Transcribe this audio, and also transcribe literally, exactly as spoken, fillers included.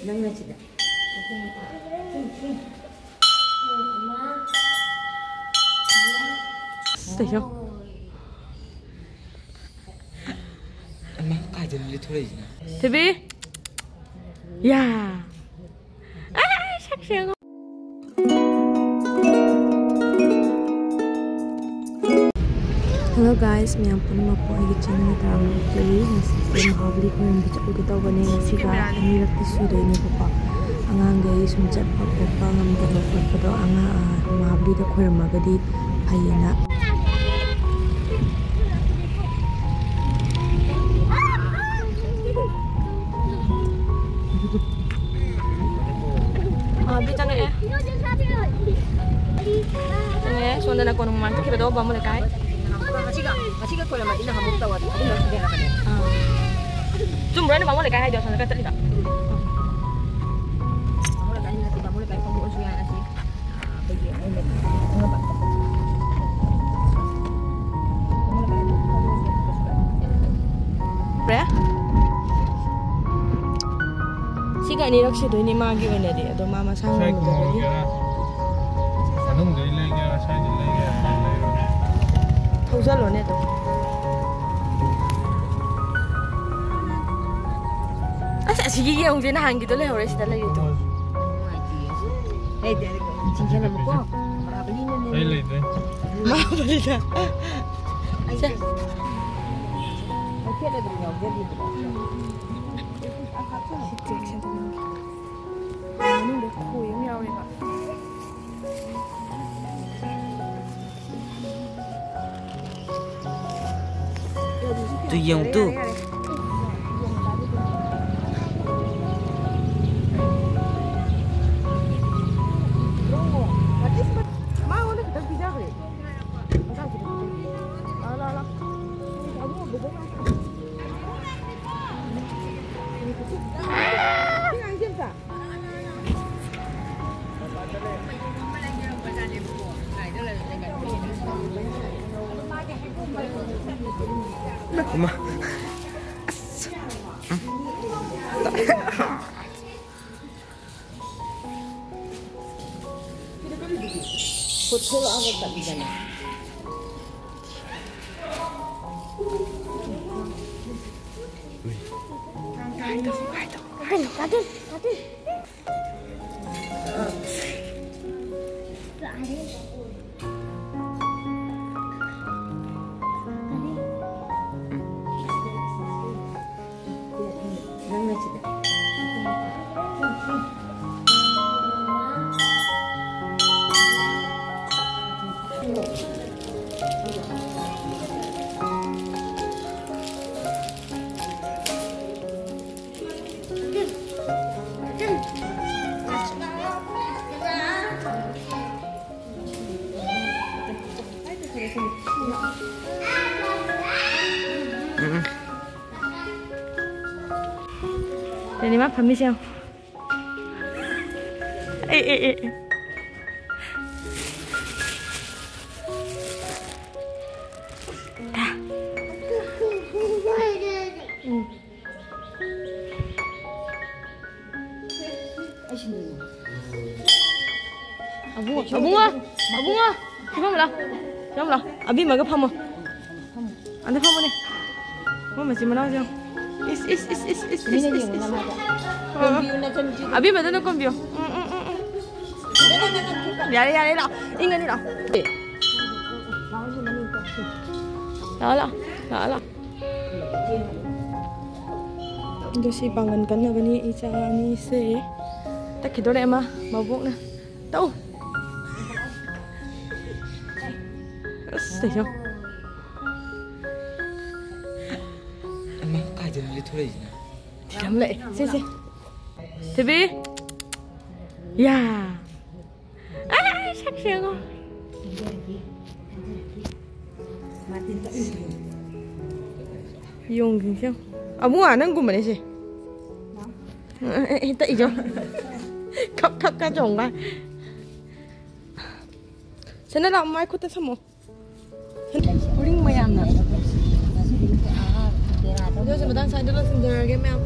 ꯅꯪꯅ ꯁꯤꯗ꯫ ꯀꯩꯅꯣ? ꯑꯃ ꯀꯥꯏꯗꯅꯣ ꯊꯣꯛꯂꯛꯏꯁꯤꯅ? ꯊꯣꯏꯕꯤ! ꯌꯥ! ꯑꯥ, ꯁꯛꯁꯦ ꯌꯦꯡꯉꯣ꯫ Hello guys, ꯃꯌꯥꯝ ꯄꯨꯝꯅꯃꯛꯄꯨ ꯑꯩꯒꯤ channel ꯇꯔꯥꯃꯔꯤꯗꯒꯤ ꯉꯁꯤꯁꯦ ꯃꯍꯥꯕꯂꯤ ꯈꯨꯔꯨꯝꯕ ꯆꯠꯂꯨꯒꯦ ꯇꯧꯕꯅꯦ꯫ ꯉꯁꯤꯒ ꯑꯅꯤꯔꯛꯇꯤ ꯁꯨꯗꯣꯏꯅꯦꯕꯀꯣ꯫ ꯑꯉꯥꯡꯈꯩ ꯁꯨꯝ ꯆꯠꯄ ꯈꯣꯠꯄ ꯉꯝꯗꯕ ꯈꯣꯠꯄꯗꯣ ꯑꯉꯥꯡ, ꯑ, ꯃꯍꯥꯕꯂꯤꯗ ꯈꯣꯏꯔꯝꯃꯒꯗꯤ ꯐꯩꯌꯦꯅ꯫ ꯃꯍꯥꯕꯂꯤ ꯆꯪꯉꯛꯑꯦ꯫ ꯆꯪꯉꯛꯑꯦ꯫ ꯁꯣꯝꯗꯅ ꯀꯣꯅꯨꯡ ꯃꯃꯥꯡ ꯆꯠꯈꯤꯕꯗꯣ ꯕꯥꯃꯣꯟ ꯂꯩꯀꯥꯏ꯫ ꯉꯁꯤꯒ, ꯉꯁꯤꯒ ꯈꯣꯏꯔꯝꯃꯗꯤ ꯅꯍꯥꯟꯃꯨꯛ ꯇꯧꯔꯗꯤ ꯑꯗꯨꯝ ꯅꯛꯁꯤꯟꯅꯔꯛꯀꯅꯤ꯫ ꯑꯥ꯫ ꯆꯨꯝꯕ꯭ꯔꯣ? ꯑꯩꯅ ꯕꯥꯃꯣꯟ ꯂꯩꯀꯥꯏ ꯍꯥꯏꯗꯣ ꯑꯁꯣꯝꯗ ꯆꯠꯂꯤꯗꯣ? ꯕꯥꯃꯣꯟ ꯂꯩꯀꯥꯏ ꯅꯠꯇꯦ, ꯕꯥꯃꯣꯟ ꯂꯩꯀꯥꯏ ꯐꯥꯎꯗꯣꯛꯑꯁꯨ ꯌꯥꯏ ꯑꯁꯤ꯫ ꯑꯩꯈꯣꯏꯒꯤ ꯑꯩꯅ ꯈꯪꯅꯕ꯫ ꯕ꯭ꯔꯦ? ꯁꯤꯒ ꯑꯅꯤꯔꯛ ꯁꯨꯗꯣꯏꯅꯦ ꯃꯥꯒꯤ ꯑꯣꯏꯅꯗꯤ, ꯑꯗꯣ ꯃꯥ ꯃꯁꯥ ꯉꯁꯥꯏ ꯉꯝꯗꯕꯒꯤ꯫ ꯀꯨꯝꯍꯧꯒꯦꯔꯥ? ꯃꯅꯨꯡꯗꯩ ꯂꯩꯒꯦꯔꯥ? ꯁ꯭ꯋꯥꯏꯗꯩ ꯂꯩꯒꯦꯔꯥ? ꯊꯧꯖꯜꯂꯣꯅꯦ ꯑꯗꯨꯝ꯫ ꯑꯁ, ꯑꯁꯤꯒꯤ ꯌꯦꯡꯉꯨꯁꯦ, ꯅꯍꯥꯟꯒꯤꯗꯣ ꯂꯩꯍꯧꯔꯦ, ꯁꯤꯗ ꯂꯩꯔꯤꯗꯣ꯫ ꯂꯩꯇꯦ, ꯆꯤꯡꯁꯤꯜꯂꯝꯃꯨꯀꯣ꯫ ꯃꯍꯥꯕꯂꯤꯅꯅꯦ꯫ ꯑꯩ ꯂꯩꯇ꯭ꯔꯦ꯫ ꯃꯍꯥꯕꯂꯤꯗ꯫ ꯁꯦ꯫ ꯃꯩꯈꯦꯠ ꯑꯗꯨꯝ ꯌꯥꯎꯖꯔꯤꯕ꯭ꯔꯣ? ꯁꯤ ꯇꯦꯛꯁ ꯑꯗꯨꯝ ꯌꯥꯎꯖꯔꯤ꯫ ꯃꯅꯨꯡꯗ ꯈꯣꯏ ꯑꯃ ꯌꯥꯎꯔꯦꯕ꯫ ꯇꯨ ꯌꯦꯡꯉꯨ ꯇꯨ꯫ ꯃꯉꯣꯟꯗ ꯈꯤꯇꯪ ꯄꯤꯖꯈ꯭ꯔꯦ꯫ ꯃꯆꯥꯁꯤꯗ ꯈꯤꯇꯪ ꯄꯤ꯫ ꯂꯥꯎ, ꯂꯥꯎ, ꯂꯥꯎ꯫ ꯑꯗꯨꯒꯨꯝꯕꯗꯣ ꯌꯥꯝ ꯁꯤ ꯉꯥꯡꯁꯦ ꯑꯝꯇ꯫ ꯏꯃꯥ꯫ ꯑꯁ꯫ ꯎꯝ꯫ ꯇ-, ꯊꯣꯛꯂꯛꯑꯒ ꯀꯠꯂꯤꯗꯅ꯫ ꯔꯦꯅꯤꯃꯥ ꯐꯝꯃꯤꯁꯦ ꯌꯦꯡꯉꯣ꯫ ꯑꯦ, ꯑꯦ, ꯑꯦ, ꯑꯦ꯫ ꯎꯝ꯫ ꯑꯕꯨꯡꯉꯣ, ꯑꯕꯨꯡꯉꯣ, ꯑꯕꯨꯡꯉꯣ, ꯁꯤ ꯐꯝꯃꯨ ꯂꯥꯎ꯫ ꯁꯤ ꯐꯝꯃꯨ ꯂꯥꯎ꯫ ꯑꯕꯤꯃꯒ ꯐꯝꯃꯣ꯫ ꯑꯗ ꯐꯝꯃꯨꯅꯦ꯫ ꯃꯣꯏ ꯃꯆꯤꯟ ꯃꯅꯥꯎꯁꯦ ꯌꯦꯡꯉꯣ꯫ ꯏꯁ, ꯏꯁ, ꯏꯁ, ꯏꯁ, ꯏꯁ, ꯃꯤꯅ ꯏꯁ, ꯏꯁ, ꯌꯦꯡꯉꯨ ꯏꯁ꯫ ꯅꯃꯥꯏꯗ꯫ ꯑ꯫ ꯀꯣꯟꯕꯤꯌꯨ ꯅꯆꯟꯁꯤ꯫ ꯑꯕꯤꯃꯗꯨꯅ ꯀꯣꯟꯕꯤꯌꯣ꯫ ꯎꯝ, ꯎꯝ, ꯎꯝ, ꯎꯝ꯫ ꯌꯥꯔꯦ, ꯌꯥꯔꯦ, ꯂꯥꯛꯑꯣ꯫ ꯏꯪꯉꯅꯤ, ꯂꯥꯛꯑꯣ꯫ ꯂꯥꯛꯑꯣ, ꯂꯥꯛꯑꯣ꯫ ꯂꯥꯛꯑꯣ, ꯂꯥꯛꯑꯣ꯫ ꯑꯗꯣ ꯁꯤ ꯄꯥꯡꯒꯟ ꯀꯟꯅꯕꯅꯤ ꯏꯆꯥ ꯑꯅꯤꯁꯦ꯫ ꯇꯛꯈꯤꯗꯣꯔꯦ ꯑꯃ, ꯃꯕꯣꯛꯅ꯫ ꯇꯧ꯫ ꯑꯁ, ꯇꯩꯁꯣ꯫ ꯑꯃ ꯀꯥꯏꯗꯅꯣ ꯂꯤꯊꯣꯔꯛꯏꯁꯤꯅ? ꯁꯤꯗ ꯑꯃ ꯂꯥꯛꯑꯦ꯫ ꯁꯦ, ꯁꯦ꯫ ꯊꯣꯏꯕꯤ꯫ ꯌꯥ꯫ ꯑꯥ, ꯁꯛꯁꯦ ꯌꯦꯡꯉꯣ꯫ ꯌꯣꯡꯁꯤꯡꯁꯦ ꯌꯦꯡꯉꯣ꯫ ꯑꯕꯨꯡꯉꯣ, ꯅꯪꯒꯨꯝꯕꯅꯦ ꯁꯦ꯫ ꯑꯦ, ꯑꯦ, ꯑꯦ, ꯇꯛꯏꯁꯦ ꯌꯦꯡꯉꯣ꯫ ꯈꯞ, ꯈꯞ, ꯈꯞ ꯆꯣꯡꯕ꯫ ꯁꯦ, ꯅꯪ ꯂꯥꯛꯑꯣ, ꯃꯥꯏ ꯈꯨꯠꯇ ꯊꯝꯃꯣ꯫ ꯎꯔꯤꯡ ꯃꯌꯥꯝꯅ꯫ ꯑꯗꯨꯁꯨ ꯃꯇꯥꯡ ꯁ꯭ꯋꯥꯏꯗ ꯂꯣꯏꯁꯤꯟꯖꯔꯒꯦ, ꯃꯌꯥꯝ꯫